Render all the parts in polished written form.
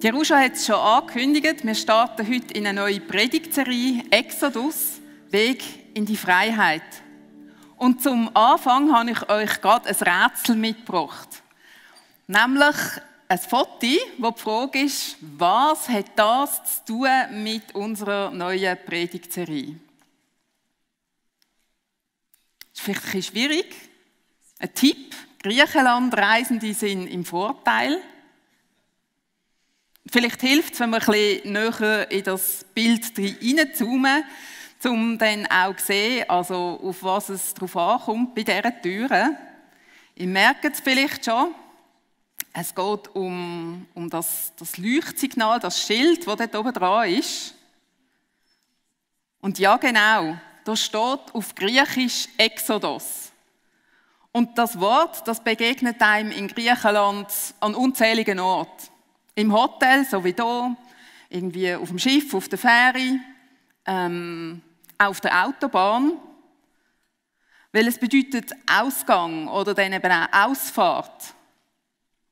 Die Ruscha hat es schon angekündigt, wir starten heute in eine neue Predigtserie, Exodus, Weg in die Freiheit. Und zum Anfang habe ich euch gerade ein Rätsel mitgebracht. Nämlich ein Foto, wo die Frage ist, was hat das zu tun mit unserer neuen Predigtserie? Das ist vielleicht ein bisschen schwierig. Ein Tipp, Griechenland-Reisende sind im Vorteil. Vielleicht hilft es, wenn wir ein bisschen näher in das Bild hineinzoomen, um dann auch zu sehen, also auf was es drauf ankommt bei dieser Türe. Ihr merkt es vielleicht schon, es geht um das Leuchtsignal, das Schild, das dort oben dran ist. Und ja, genau, da steht auf Griechisch Exodus. Und das Wort, das begegnet einem in Griechenland an unzähligen Orten. Im Hotel, so wie hier, irgendwie auf dem Schiff, auf der Fähre, auf der Autobahn. Weil es bedeutet Ausgang oder dann eben auch Ausfahrt.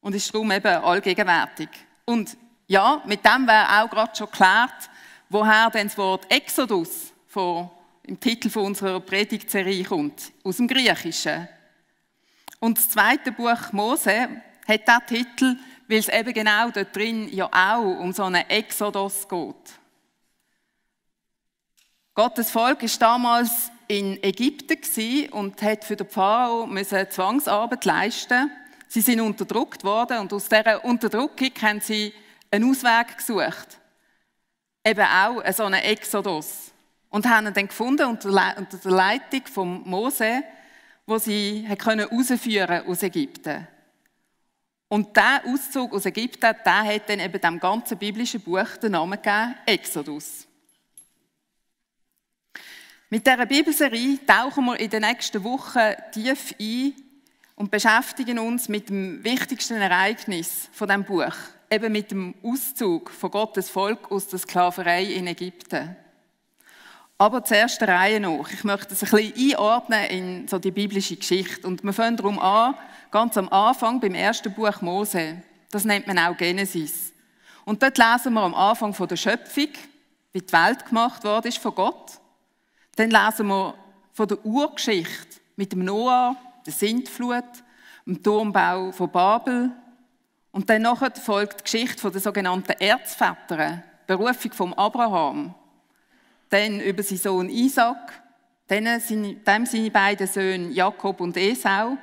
Und ist darum eben allgegenwärtig. Und ja, mit dem wäre auch gerade schon geklärt, woher denn das Wort Exodus im Titel von unserer Predigtserie kommt. Aus dem Griechischen. Und das zweite Buch Mose hat diesen Titel, weil es eben genau dort drin ja auch um so einen Exodus geht. Gottes Volk war damals in Ägypten und hat für den Pharao Zwangsarbeit leisten. Sie sind unterdrückt worden und aus dieser Unterdrückung haben sie einen Ausweg gesucht. Eben auch so einen Exodus. Und haben ihn dann gefunden unter der Leitung von Mose, wo sie herausführen aus Ägypten. Und dieser Auszug aus Ägypten, der hat dann eben dem ganzen biblischen Buch den Namen gegeben, Exodus. Mit dieser Bibelserie tauchen wir in den nächsten Wochen tief ein und beschäftigen uns mit dem wichtigsten Ereignis von diesem Buch, eben mit dem Auszug von Gottes Volk aus der Sklaverei in Ägypten. Aber zuerst der Reihe nach. Ich möchte es ein bisschen einordnen in so die biblische Geschichte. Und wir fangen darum an, ganz am Anfang, beim ersten Buch Mose. Das nennt man auch Genesis. Und dort lesen wir am Anfang von der Schöpfung, wie die Welt gemacht worden ist von Gott. Dann lesen wir von der Urgeschichte mit dem Noah, der Sintflut, dem Turmbau von Babel. Und dann nachher folgt die Geschichte von den sogenannten Erzvätern, die Berufung von Abraham. Dann über seinen Sohn Isaac, dann seine beiden Söhne Jakob und Esau.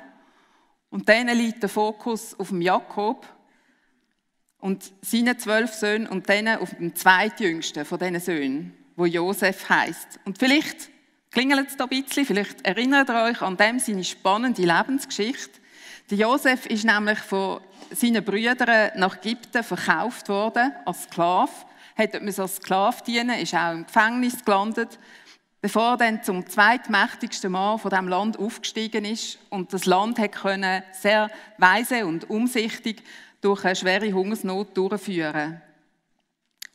Und dann liegt der Fokus auf dem Jakob und seinen 12 Söhnen und dann auf dem zweitjüngsten von diesen Söhnen, wo Josef heisst. Und vielleicht klingelt es da ein bisschen, vielleicht erinnert ihr euch an dem seine spannende Lebensgeschichte. Der Josef ist nämlich von seinen Brüdern nach Ägypten verkauft worden als Sklave. Hat dort als Sklave dienen, ist auch im Gefängnis gelandet, bevor er dann zum zweitmächtigsten Mann von diesem Land aufgestiegen ist und das Land konnte sehr weise und umsichtig durch eine schwere Hungersnot durchführen.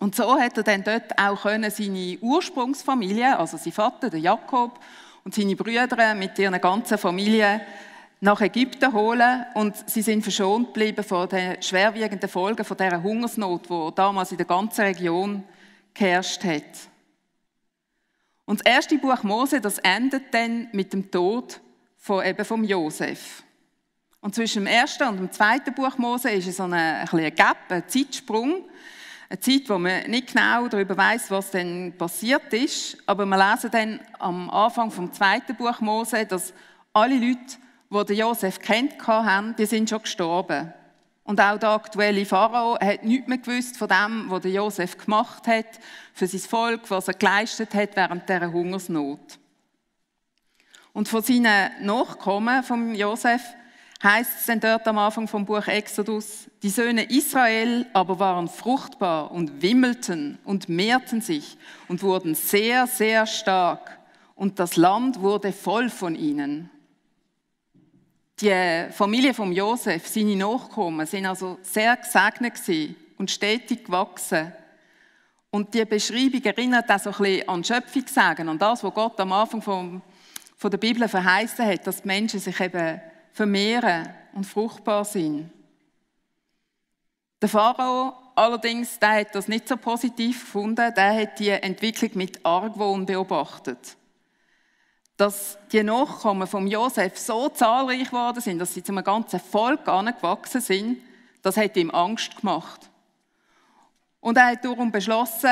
Und so hat er dann dort auch seine Ursprungsfamilie, also sein Vater, der Jakob, und seine Brüder mit ihrer ganzen Familie nach Ägypten holen und sie sind verschont geblieben von den schwerwiegenden Folgen von dieser Hungersnot, die damals in der ganzen Region geherrscht hat. Und das erste Buch Mose, das endet dann mit dem Tod vom Josef. Und zwischen dem ersten und dem zweiten Buch Mose ist so ein Gap, ein Zeitsprung, eine Zeit, wo man nicht genau darüber weiss, was dann passiert ist, aber wir lesen dann am Anfang vom zweiten Buch Mose, dass alle Leute, die Josef kennt haben, die sind schon gestorben. Und auch der aktuelle Pharao hat nichts mehr gewusst von dem, was Josef gemacht hat, für sein Volk, was er geleistet hat während dieser Hungersnot. Und von seinen Nachkommen von Josef heisst es dann dort am Anfang vom Buch Exodus, die Söhne Israel aber waren fruchtbar und wimmelten und mehrten sich und wurden sehr, sehr stark. Und das Land wurde voll von ihnen. Die Familie von Josef, seine Nachkommen, sind also sehr gesegnet und stetig gewachsen. Und die Beschreibung erinnert auch so ein bisschen an Schöpfungssagen, an das, was Gott am Anfang von der Bibel verheißen hat, dass die Menschen sich eben vermehren und fruchtbar sind. Der Pharao allerdings, der hat das nicht so positiv gefunden. Der hat die Entwicklung mit Argwohn beobachtet. Dass die Nachkommen von Josef so zahlreich geworden sind, dass sie zu einem ganzen Volk angewachsen sind, das hat ihm Angst gemacht. Und er hat darum beschlossen,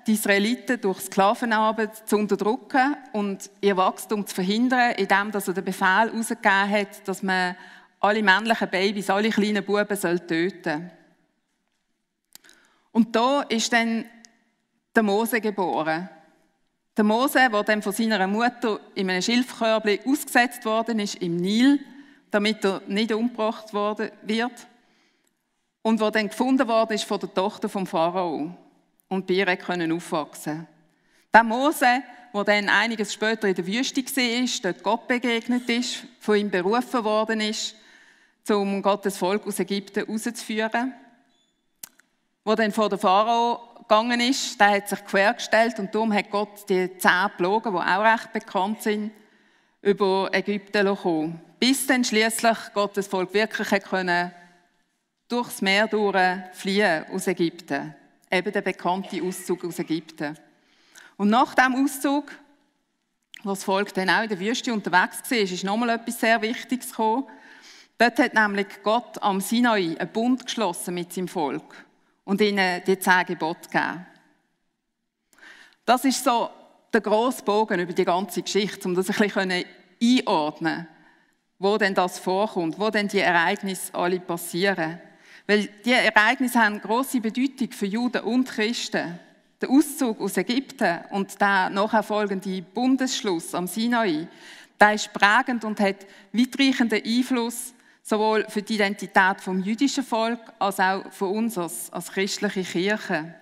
die Israeliten durch Sklavenarbeit zu unterdrücken und ihr Wachstum zu verhindern, indem er den Befehl herausgegeben hat, dass man alle männlichen Babys, alle kleinen Buben töten soll. Und da ist dann der Mose geboren. Der Mose, der dann von seiner Mutter in einem Schilfkörbchen ausgesetzt worden ist im Nil, damit er nicht umgebracht wird. Und der dann gefunden worden ist von der Tochter vom Pharao und bei ihr können aufwachsen. Der Mose, der dann einiges später in der Wüste war, dort Gott begegnet ist, von ihm berufen worden ist, um Gottes Volk aus Ägypten rauszuführen, der dann vor der Pharao gegangen ist, der hat sich quergestellt und darum hat Gott die 10 Plagen, die auch recht bekannt sind, über Ägypten lassen. Bis dann schliesslich Gottes Volk wirklich können durchs Meer fliehen aus Ägypten. Eben der bekannte Auszug aus Ägypten. Und nach diesem Auszug, wo das Volk dann auch in der Wüste unterwegs war, ist nochmal etwas sehr Wichtiges gekommen. Dort hat nämlich Gott am Sinai einen Bund geschlossen mit seinem Volk und ihnen die 10 Gebote gegeben. Das ist so der grosse Bogen über die ganze Geschichte, um das ein bisschen einordnen können, wo denn das vorkommt, wo denn die Ereignisse alle passieren. Weil die Ereignisse haben grosse Bedeutung für Juden und Christen. Der Auszug aus Ägypten und der nachher folgende Bundesschluss am Sinai, der ist prägend und hat weitreichenden Einfluss sowohl für die Identität vom jüdischen Volk als auch für uns als christliche Kirche.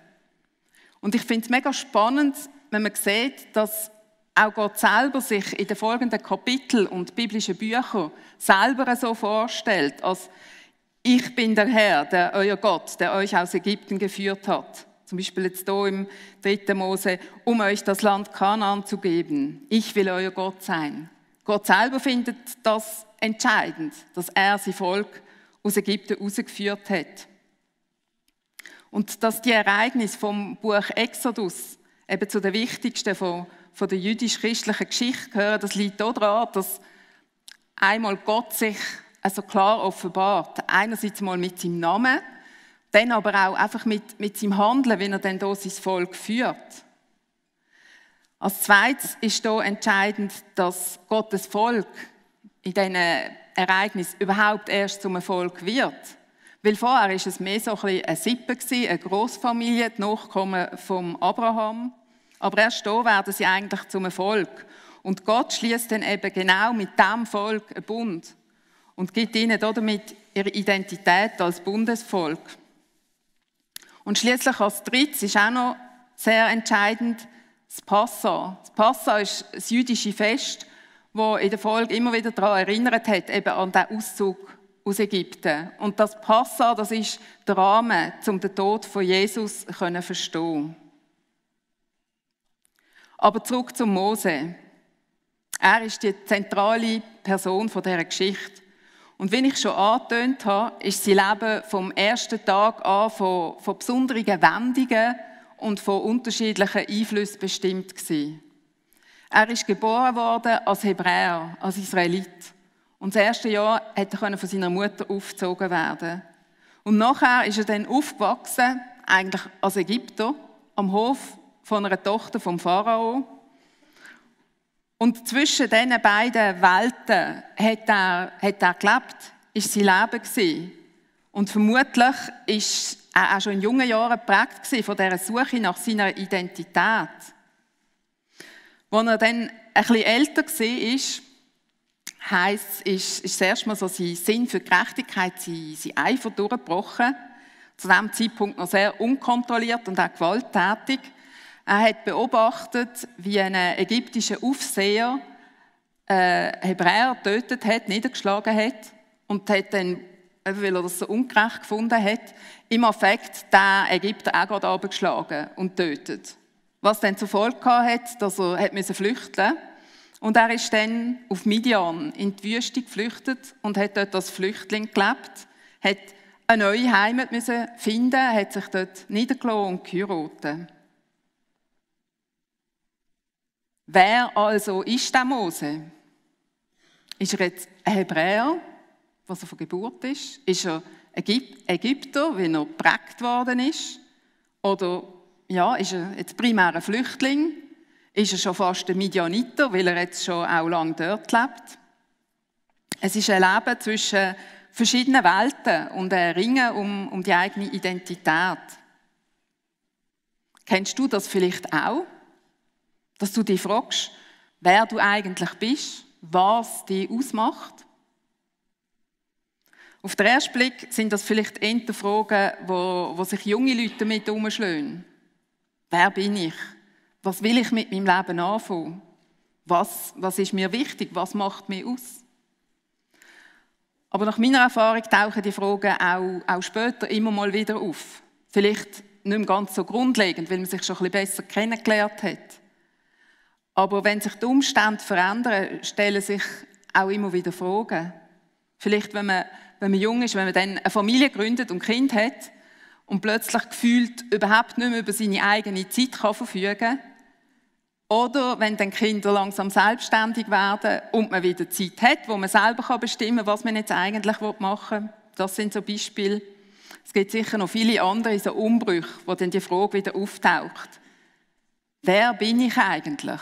Und ich finde es mega spannend, wenn man sieht, dass auch Gott selber sich in den folgenden Kapiteln und biblischen Büchern selber so vorstellt, als ich bin der Herr, euer Gott, der euch aus Ägypten geführt hat. Zum Beispiel jetzt hier im 3. Mose, um euch das Land Kanaan zu geben. Ich will euer Gott sein. Gott selber findet das entscheidend, dass er sein Volk aus Ägypten herausgeführt hat. Und dass die Ereignisse vom Buch Exodus eben zu den wichtigsten von der jüdisch-christlichen Geschichte gehören, das liegt auch daran, dass einmal Gott sich also klar offenbart. Einerseits mal mit seinem Namen, dann aber auch einfach mit seinem Handeln, wie er dann hier sein Volk führt. Als Zweites ist hier entscheidend, dass Gottes Volk in diesen Ereignissen überhaupt erst zum Erfolg wird. Weil vorher war es mehr so ein bisschen eine Sippe, eine Grossfamilie, die Nachkommen von Abraham. Aber erst hier werden sie eigentlich zum Erfolg. Und Gott schließt dann eben genau mit diesem Volk einen Bund und gibt ihnen damit ihre Identität als Bundesvolk. Und schließlich als Drittes ist auch noch sehr entscheidend das Passa. Das Passa ist das jüdische Fest, das in der Folge immer wieder daran erinnert hat, eben an den Auszug aus Ägypten. Und das Passa, das ist der Rahmen, um den Tod von Jesus zu verstehen. Aber zurück zum Mose. Er ist die zentrale Person dieser Geschichte. Und wie ich schon angetönt habe, ist sein Leben vom ersten Tag an von besonderen Wendungen und von unterschiedlichen Einflüssen bestimmt gewesen. Er ist geboren worden als Hebräer, als Israelit. Und das erste Jahr konnte er von seiner Mutter aufgezogen werden. Und nachher ist er dann aufgewachsen, eigentlich als Ägypter, am Hof von einer Tochter vom Pharao. Und zwischen diesen beiden Welten hat er gelebt, ist sein Leben gewesen. Und vermutlich war er auch schon in jungen Jahren geprägt von dieser Suche nach seiner Identität. Als er dann ein bisschen älter war, ist das erste Mal so sein Sinn für Gerechtigkeit, sein Eifer durchgebrochen. Zu diesem Zeitpunkt noch sehr unkontrolliert und auch gewalttätig. Er hat beobachtet, wie ein ägyptischer Aufseher Hebräer getötet hat, niedergeschlagen hat und hat dann, weil er das so ungerecht gefunden hat, im Affekt den Ägypter auch gerade runtergeschlagen und getötet. Was dann zur Folge hatte, dass er flüchten musste. Und er ist dann auf Midian in die Wüste geflüchtet und hat dort als Flüchtling gelebt, hat eine neue Heimat finden, hat sich dort niedergelassen und geheiratet. Wer also ist der Mose? Ist er jetzt ein Hebräer, was er von Geburt ist? Ist er Ägypter, wie er geprägt worden ist? Oder ist er jetzt primär ein Flüchtling? Ist er schon fast ein Midianiter, weil er jetzt schon auch lange dort lebt? Es ist ein Leben zwischen verschiedenen Welten und ein Ringen um die eigene Identität. Kennst du das vielleicht auch? Dass du dich fragst, wer du eigentlich bist, was dich ausmacht? Auf den ersten Blick sind das vielleicht eher Fragen, wo sich junge Leute damit herumschlagen. Wer bin ich? Was will ich mit meinem Leben anfangen? Was ist mir wichtig? Was macht mich aus? Aber nach meiner Erfahrung tauchen die Fragen auch später immer mal wieder auf. Vielleicht nicht mehr ganz so grundlegend, weil man sich schon ein bisschen besser kennengelernt hat. Aber wenn sich die Umstände verändern, stellen sich auch immer wieder Fragen. Vielleicht, wenn man jung ist, wenn man dann eine Familie gründet und Kind hat und plötzlich gefühlt überhaupt nicht mehr über seine eigene Zeit verfügen kann. Oder wenn dann Kinder langsam selbstständig werden und man wieder Zeit hat, wo man selber bestimmen kann, was man jetzt eigentlich machen will. Das sind so Beispiele. Es gibt sicher noch viele andere so Umbrüche, wo dann die Frage wieder auftaucht. Wer bin ich eigentlich?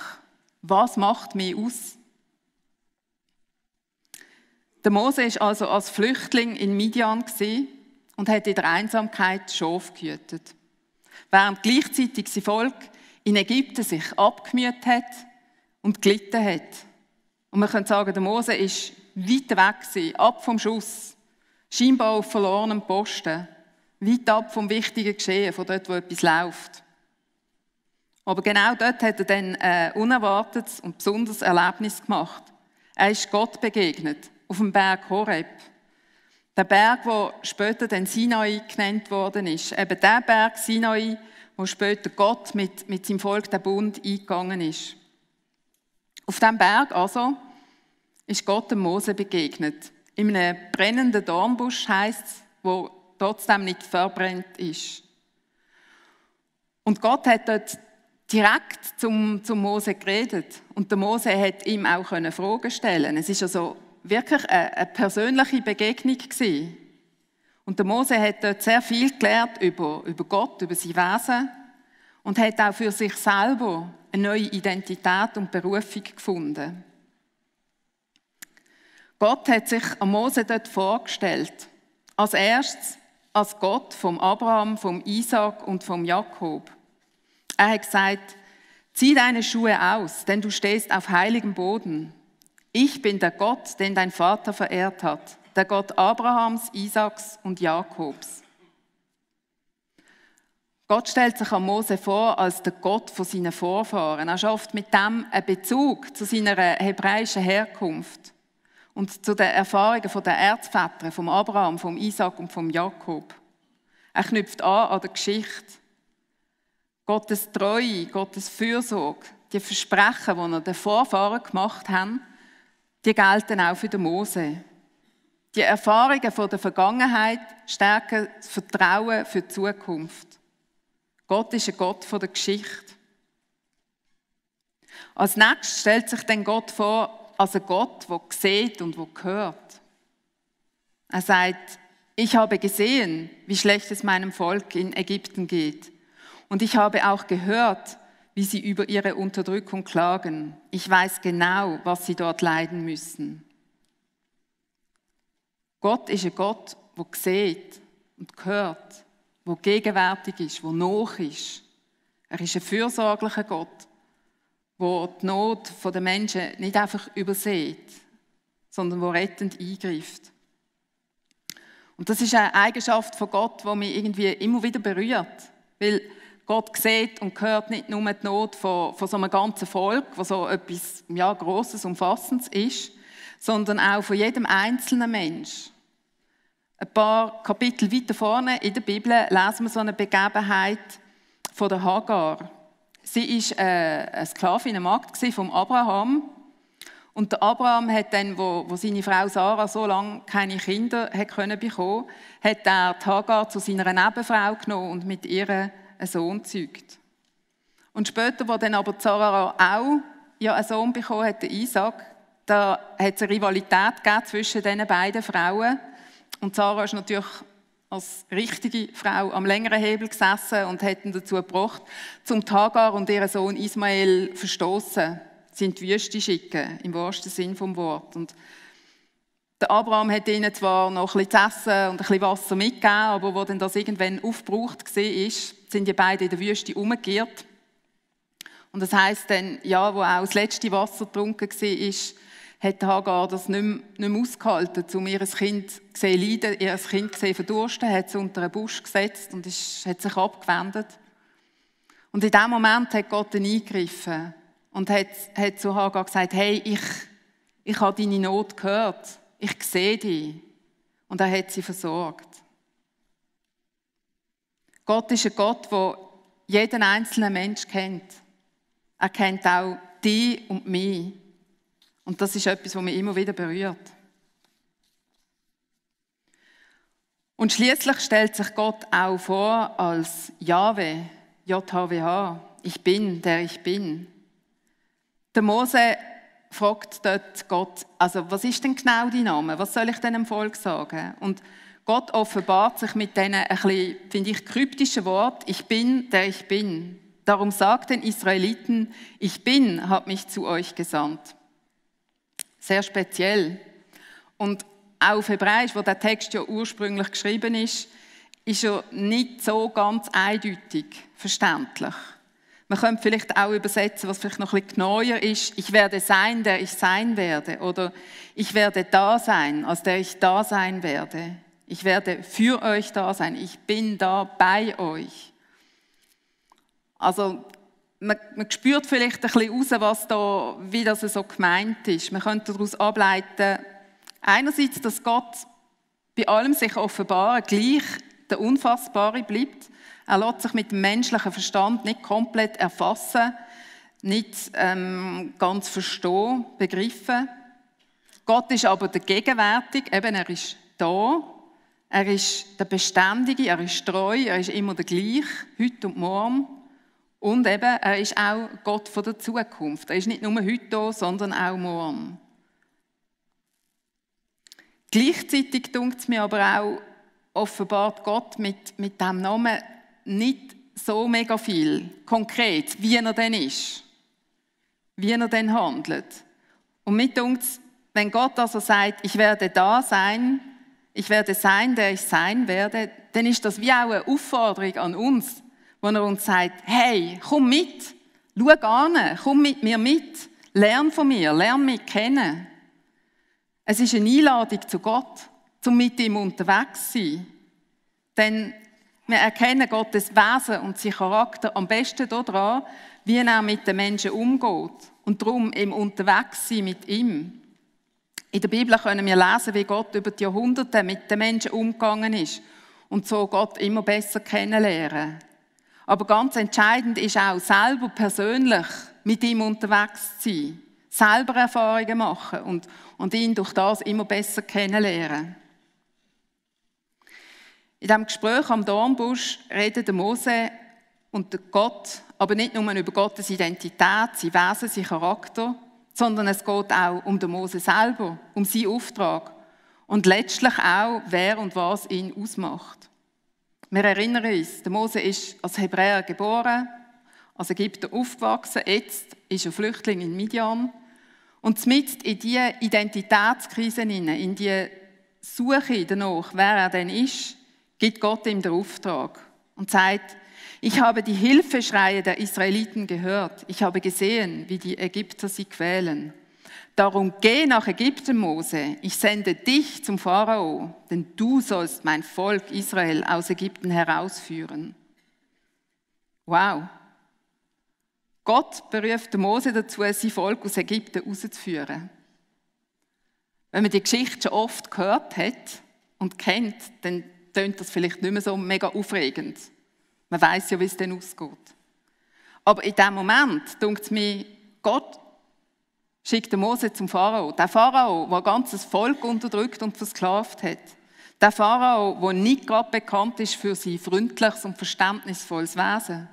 Was macht mich aus? Der Mose war also als Flüchtling in Midian und hat in der Einsamkeit Schafe gehütet. Während gleichzeitig sein Volk in Ägypten sich abgemüht hat und gelitten hat. Und man könnte sagen, der Mose war weit weg, ab vom Schuss, scheinbar auf verlorenem Posten, weit ab vom wichtigen Geschehen, von dort, wo etwas läuft. Aber genau dort hat er dann ein unerwartetes und besonderes Erlebnis gemacht. Er ist Gott begegnet, auf dem Berg Horeb. Der Berg, der später dann Sinai genannt worden ist. Eben der Berg Sinai, wo später Gott mit seinem Volk den Bund eingegangen ist. Auf diesem Berg also ist Gott dem Mose begegnet. In einem brennenden Dornbusch heisst es, wo trotzdem nicht verbrennt ist. Und Gott hat dort direkt zum Mose geredet. Und der Mose hat ihm auch Fragen stellen. Es ist also wirklich eine persönliche Begegnung gewesen. Und der Mose hat dort sehr viel gelernt über Gott, über sein Wesen und hat auch für sich selber eine neue Identität und Berufung gefunden. Gott hat sich an Mose dort vorgestellt. Als erstes als Gott vom Abraham, vom Isaac und vom Jakob. Er hat gesagt, zieh deine Schuhe aus, denn du stehst auf heiligem Boden. Ich bin der Gott, den dein Vater verehrt hat, der Gott Abrahams, Isaaks und Jakobs. Gott stellt sich an Mose vor als der Gott von seinen Vorfahren. Er schafft mit dem einen Bezug zu seiner hebräischen Herkunft und zu den Erfahrungen der Erzväter, vom Abraham, vom Isaak und vom Jakob. Er knüpft an der Geschichte. Gottes Treue, Gottes Fürsorge, die Versprechen, die er den Vorfahren gemacht haben, die gelten auch für den Mose. Die Erfahrungen von der Vergangenheit stärken das Vertrauen für die Zukunft. Gott ist ein Gott von der Geschichte. Als nächstes stellt sich dann Gott vor als ein Gott, der sieht und der hört. Er sagt, ich habe gesehen, wie schlecht es meinem Volk in Ägypten geht. Und ich habe auch gehört, wie sie über ihre Unterdrückung klagen. Ich weiß genau, was sie dort leiden müssen. Gott ist ein Gott, der sieht und hört, der gegenwärtig ist, der nahe ist. Er ist ein fürsorglicher Gott, der die Not der Menschen nicht einfach übersieht, sondern der rettend eingreift. Und das ist eine Eigenschaft von Gott, die mich irgendwie immer wieder berührt. Weil Gott sieht und hört nicht nur die Not von so einem ganzen Volk, was so etwas Grosses, Umfassendes ist, sondern auch von jedem einzelnen Mensch. Ein paar Kapitel weiter vorne in der Bibel lesen wir so eine Begebenheit von der Hagar. Sie war eine Sklavin, eine Magd von Abraham. Und der Abraham hat dann, wo seine Frau Sarah so lange keine Kinder bekommen konnte, hat er die Hagar zu seiner Nebenfrau genommen und mit ihr einen Sohn gezeugt. Und später, wo dann aber Sarah auch einen Sohn bekommen hat, den Isaac, da hat es eine Rivalität gegeben zwischen diesen beiden Frauen. Und Sarah ist natürlich als richtige Frau am längeren Hebel gesessen und hat ihn dazu gebracht, zum Hagar und ihren Sohn Ismael zu verstoßen, sie in die Wüste schicken, im wahrsten Sinn vom Wort. Und der Abraham hat ihnen zwar noch ein bisschen zu essen und ein bisschen Wasser mitgegeben, aber als dann das irgendwann aufgebraucht war, sind die beiden in der Wüste umgekehrt. Und das heisst dann, ja, wo auch das letzte Wasser getrunken war, hat Hagar das nicht mehr ausgehalten, um ihr Kind zu leiden, ihr Kind zu verdursten, hat sie unter einen Busch gesetzt und hat sich abgewendet. Und in diesem Moment hat Gott eingegriffen und hat zu Hagar gesagt, hey, ich habe deine Not gehört, ich sehe dich. Und er hat sie versorgt. Gott ist ein Gott, der jeden einzelnen Mensch kennt. Er kennt auch dich und mich. Und das ist etwas, was mich immer wieder berührt. Und schließlich stellt sich Gott auch vor als Jahwe, JHWH, ich bin, der ich bin. Der Mose fragt dort Gott, also was ist denn genau dein Name? Was soll ich denn dem Volk sagen? Und Gott offenbart sich mit diesen ein bisschen, finde ich, kryptischen Worten, ich bin, der ich bin. Darum sagt den Israeliten, ich bin, hat mich zu euch gesandt. Sehr speziell. Und auch auf Hebräisch, wo der Text ja ursprünglich geschrieben ist er nicht so ganz eindeutig verständlich. Man könnte vielleicht auch übersetzen, was vielleicht noch ein bisschen genauer ist, ich werde sein, der ich sein werde. Oder ich werde da sein, als der ich da sein werde. Ich werde für euch da sein, ich bin da bei euch. Also man spürt vielleicht ein bisschen raus, wie das so gemeint ist. Man könnte daraus ableiten, einerseits, dass Gott bei allem sich offenbaren, gleich der Unfassbare bleibt. Er lässt sich mit dem menschlichen Verstand nicht komplett erfassen, nicht ganz verstehen, begreifen. Gott ist aber der Gegenwärtige, eben er ist da, er ist der Beständige, er ist treu, er ist immer der gleiche, heute und morgen. Und eben, er ist auch Gott von der Zukunft. Er ist nicht nur heute da, sondern auch morgen. Gleichzeitig dunkt es mir aber auch, offenbart Gott mit diesem Namen nicht so mega viel konkret, wie er denn ist, wie er denn handelt. Und mir dunkt es, wenn Gott also sagt, ich werde da sein, ich werde sein, der ich sein werde, dann ist das wie auch eine Aufforderung an uns, wo er uns sagt, hey, komm mit, schau an, komm mit mir mit, lern von mir, lern mich kennen. Es ist eine Einladung zu Gott, um mit ihm unterwegs zu sein. Denn wir erkennen Gottes Wesen und seinen Charakter am besten daran, wie er mit den Menschen umgeht und darum im Unterwegssein mit ihm. In der Bibel können wir lesen, wie Gott über die Jahrhunderte mit den Menschen umgegangen ist und so Gott immer besser kennenlernen. Aber ganz entscheidend ist auch, selber persönlich mit ihm unterwegs zu sein, selber Erfahrungen machen und ihn durch das immer besser kennenlernen. In diesem Gespräch am Dornbusch reden der Mose und der Gott, aber nicht nur über Gottes Identität, sein Wesen, sein Charakter, sondern es geht auch um den Mose selber, um seinen Auftrag und letztlich auch, wer und was ihn ausmacht. Wir erinnern uns, der Mose ist als Hebräer geboren, als Ägypter aufgewachsen, jetzt ist er Flüchtling in Midian. Und mitten in diese Identitätskrise, in die Suche danach, wer er denn ist, gibt Gott ihm den Auftrag und sagt, ich habe die Hilfeschreie der Israeliten gehört, ich habe gesehen, wie die Ägypter sie quälen. Darum geh nach Ägypten, Mose, ich sende dich zum Pharao, denn du sollst mein Volk Israel aus Ägypten herausführen. Wow! Gott beruft Mose dazu, sein Volk aus Ägypten herauszuführen. Wenn man die Geschichte schon oft gehört hat und kennt, dann tönt das vielleicht nicht mehr so mega aufregend. Man weiß ja, wie es dann ausgeht. Aber in diesem Moment denkt es mir, Gott schickt Mose zum Pharao. Der Pharao, der ein ganzes Volk unterdrückt und versklavt hat. Der Pharao, der nicht gerade bekannt ist für sein freundliches und verständnisvolles Wesen.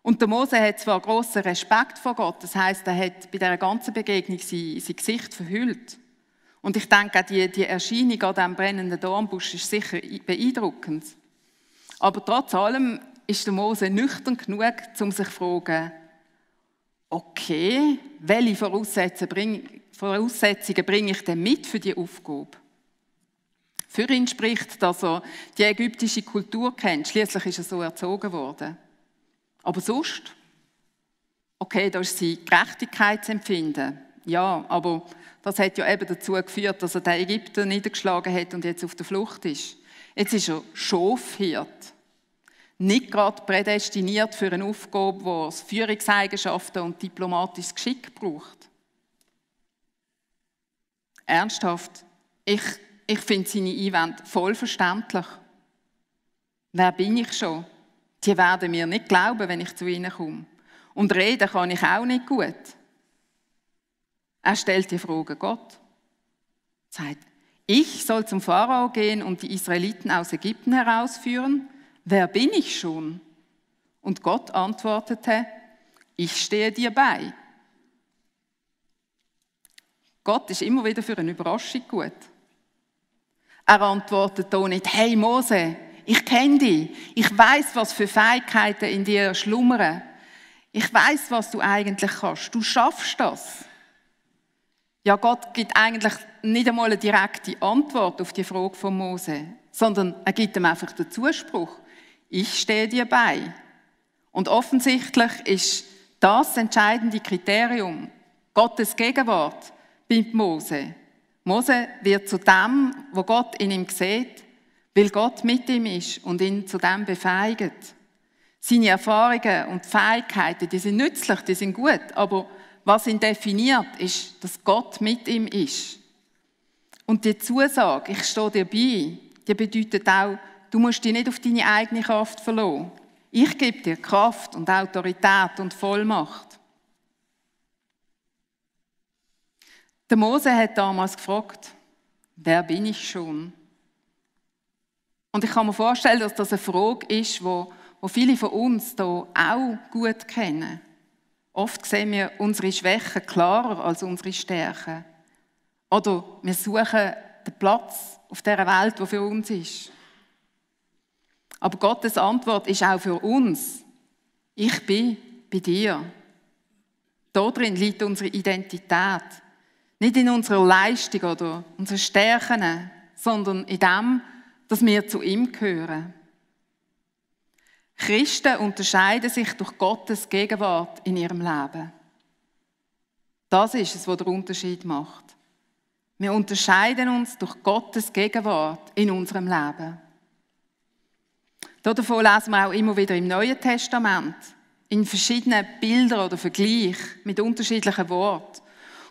Und der Mose hat zwar grossen Respekt vor Gott, das heisst, er hat bei dieser ganzen Begegnung sein Gesicht verhüllt. Und ich denke, auch die Erscheinung an diesem brennenden Dornbusch ist sicher beeindruckend. Aber trotz allem ist der Mose nüchtern genug, um sich zu fragen, okay, welche Voraussetzungen bringe ich denn mit für die Aufgabe? Für ihn spricht, dass er die ägyptische Kultur kennt. Schließlich ist er so erzogen worden. Aber sonst? Okay, da ist sein Gerechtigkeitsempfinden. Ja, aber das hat ja eben dazu geführt, dass er den Ägypter niedergeschlagen hat und jetzt auf der Flucht ist. Jetzt ist er Schafhirt. Nicht gerade prädestiniert für eine Aufgabe, die Führungseigenschaften und diplomatisches Geschick braucht. Ernsthaft, ich finde seine Einwände voll verständlich. Wer bin ich schon? Die werden mir nicht glauben, wenn ich zu ihnen komme. Und reden kann ich auch nicht gut. Er stellt die Frage Gott. Er sagt, ich soll zum Pharao gehen und die Israeliten aus Ägypten herausführen? Wer bin ich schon? Und Gott antwortete, ich stehe dir bei. Gott ist immer wieder für eine Überraschung gut. Er antwortet hier nicht, hey Mose, ich kenne dich. Ich weiß, was für Fähigkeiten in dir schlummern. Ich weiß, was du eigentlich kannst. Du schaffst das. Ja, Gott gibt eigentlich nicht einmal eine direkte Antwort auf die Frage von Mose, sondern er gibt ihm einfach den Zuspruch. Ich stehe dir bei. Und offensichtlich ist das entscheidende Kriterium, Gottes Gegenwart bei Mose. Mose wird zu dem, wo Gott in ihm sieht, weil Gott mit ihm ist und ihn zu dem befähigt. Seine Erfahrungen und Fähigkeiten, die sind nützlich, die sind gut, aber was ihn definiert, ist, dass Gott mit ihm ist. Und die Zusage, ich stehe dir bei, die bedeutet auch, du musst dich nicht auf deine eigene Kraft verlassen. Ich gebe dir Kraft und Autorität und Vollmacht. Der Mose hat damals gefragt, wer bin ich schon? Und ich kann mir vorstellen, dass das eine Frage ist, die viele von uns hier auch gut kennen. Oft sehen wir unsere Schwächen klarer als unsere Stärken. Oder wir suchen den Platz auf dieser Welt, der für uns ist. Aber Gottes Antwort ist auch für uns. Ich bin bei dir. Darin liegt unsere Identität. Nicht in unserer Leistung oder unseren Stärken, sondern in dem, dass wir zu ihm gehören. Christen unterscheiden sich durch Gottes Gegenwart in ihrem Leben. Das ist es, was den Unterschied macht. Wir unterscheiden uns durch Gottes Gegenwart in unserem Leben. Davon lesen wir auch immer wieder im Neuen Testament, in verschiedenen Bildern oder Vergleichen mit unterschiedlichen Worten.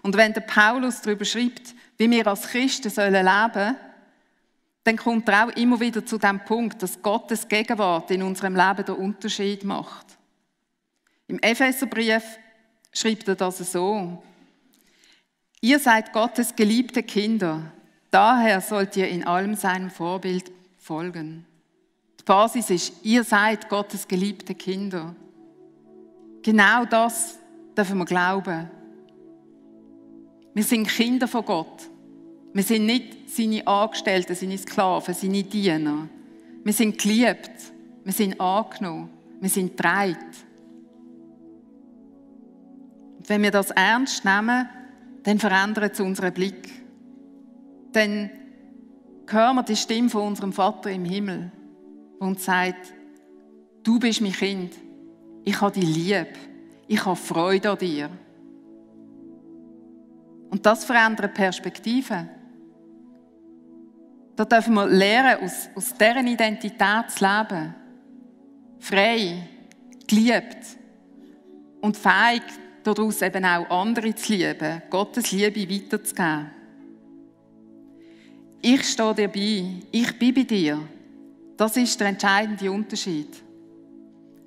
Und wenn der Paulus darüber schreibt, wie wir als Christen leben sollen, dann kommt er auch immer wieder zu dem Punkt, dass Gottes Gegenwart in unserem Leben den Unterschied macht. Im Epheserbrief schreibt er das so: Ihr seid Gottes geliebte Kinder, daher sollt ihr in allem seinem Vorbild folgen. Die Basis ist, ihr seid Gottes geliebte Kinder. Genau das dürfen wir glauben. Wir sind Kinder von Gott. Wir sind nicht seine Angestellten, seine Sklaven, seine Diener. Wir sind geliebt, wir sind angenommen, wir sind getragen. Und wenn wir das ernst nehmen, dann verändert es unseren Blick. Dann hören wir die Stimme von unserem Vater im Himmel, der uns sagt, du bist mein Kind, ich habe dich lieb, ich habe Freude an dir. Und das verändert Perspektiven. Da dürfen wir lernen, aus deren Identität zu leben. Frei, geliebt und fähig, daraus eben auch andere zu lieben, Gottes Liebe weiterzugeben. Ich stehe dir bei, ich bin bei dir. Das ist der entscheidende Unterschied.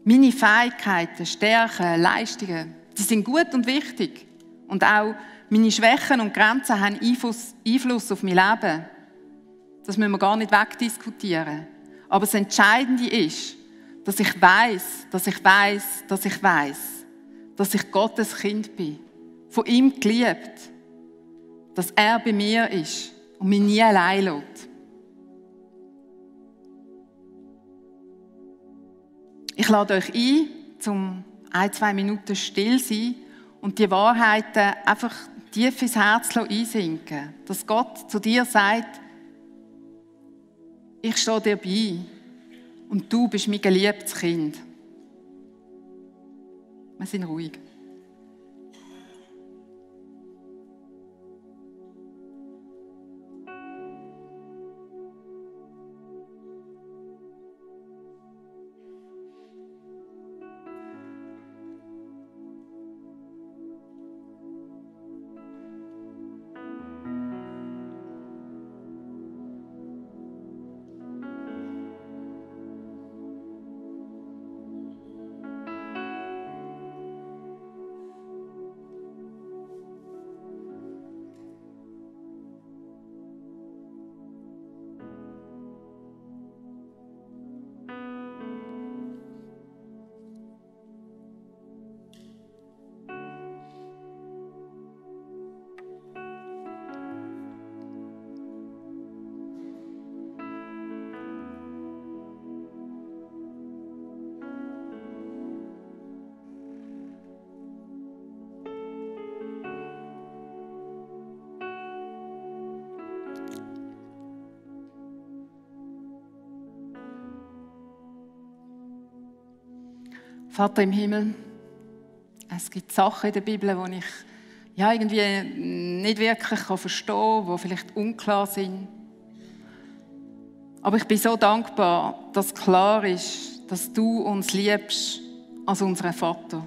Meine Fähigkeiten, Stärken, Leistungen, die sind gut und wichtig. Und auch meine Schwächen und Grenzen haben Einfluss auf mein Leben. Das müssen wir gar nicht wegdiskutieren. Aber das Entscheidende ist, dass ich weiss, dass ich Gottes Kind bin, von ihm geliebt, dass er bei mir ist und mich nie allein lässt. Ich lade euch ein, zum 1-2 Minuten still sein und die Wahrheiten einfach tief ins Herz einsinken. Dass Gott zu dir sagt, ich stehe dir bei und du bist mein geliebtes Kind. Wir sind ruhig. Vater im Himmel, es gibt Sachen in der Bibel, die ich irgendwie nicht wirklich verstehen kann, die vielleicht unklar sind. Aber ich bin so dankbar, dass klar ist, dass du uns liebst als unseren Vater.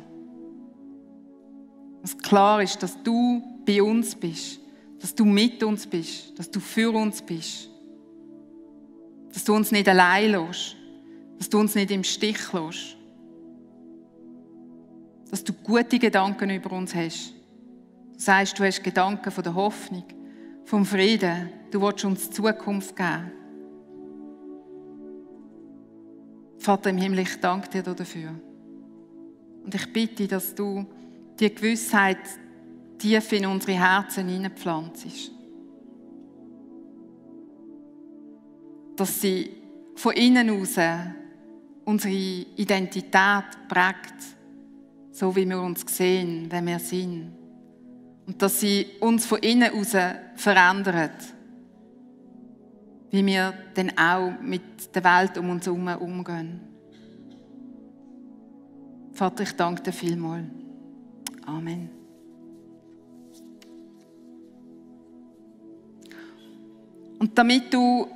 Dass klar ist, dass du bei uns bist, dass du mit uns bist, dass du für uns bist. Dass du uns nicht allein lässt, dass du uns nicht im Stich lässt. Dass du gute Gedanken über uns hast. Du sagst, du hast Gedanken von der Hoffnung, vom Frieden. Du willst uns Zukunft geben. Vater im Himmel, ich danke dir dafür. Und ich bitte, dass du die Gewissheit tief in unsere Herzen hineinpflanzt. Dass sie von innen heraus unsere Identität prägt. So wie wir uns sehen, wenn wir sind. Und dass sie uns von innen heraus verändert. Wie wir dann auch mit der Welt um uns herum umgehen. Vater, ich danke dir vielmals. Amen. Und damit du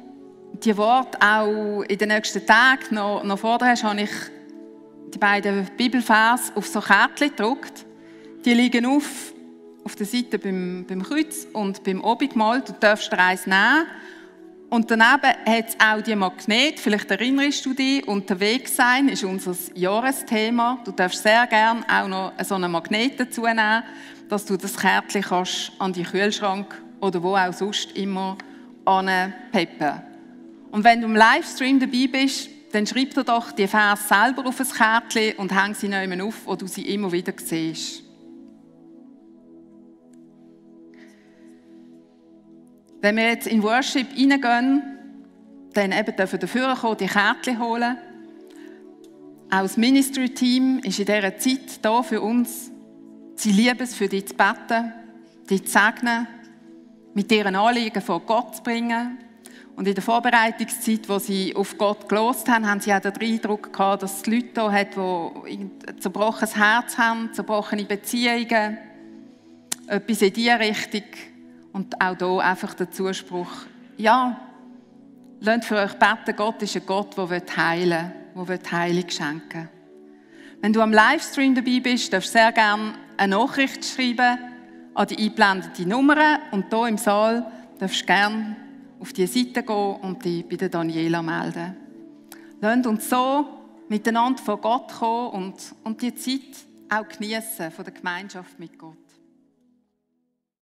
die Worte auch in den nächsten Tagen noch vor dir hast, habe ich die beiden Bibelverse auf so Kärtchen gedruckt. Die liegen auf der Seite beim Kreuz und beim Obigmal. Du darfst dir eins nehmen. Und daneben hat es auch die Magnet. Vielleicht erinnerst du dich, unterwegs sein ist unser Jahresthema. Du darfst sehr gerne auch noch so einen Magnet dazu nehmen, dass du das Kärtchen kannst an die Kühlschrank oder wo auch sonst immer anpeppen. Und wenn du im Livestream dabei bist, dann schreib dir doch die Verse selber auf ein Kärtchen und häng sie neu auf, wo du sie immer wieder siehst. Wenn wir jetzt in Worship reingehen, dann eben dürfen wir dafür kommen, die Kärtchen holen. Auch das Ministry-Team ist in dieser Zeit da für uns. Sie lieben es, für dich zu beten, dich zu segnen, mit ihren Anliegen vor Gott zu bringen. Und in der Vorbereitungszeit, wo sie auf Gott gehört haben, haben sie auch den Eindruck gehabt, dass es Leute da hat, die ein zerbrochenes Herz haben, zerbrochene Beziehungen, etwas in diese Richtung. Und auch hier einfach der Zuspruch, ja, lasst für euch beten, Gott ist ein Gott, der heilen will, der Heilung schenken will. Wenn du am Livestream dabei bist, darfst du sehr gerne eine Nachricht schreiben an die eingeblendete Nummer. Und hier im Saal darfst du gerne auf die Seite gehen und dich bei der Daniela melden. Lasst uns so miteinander vor Gott kommen und die Zeit auch geniessen von der Gemeinschaft mit Gott.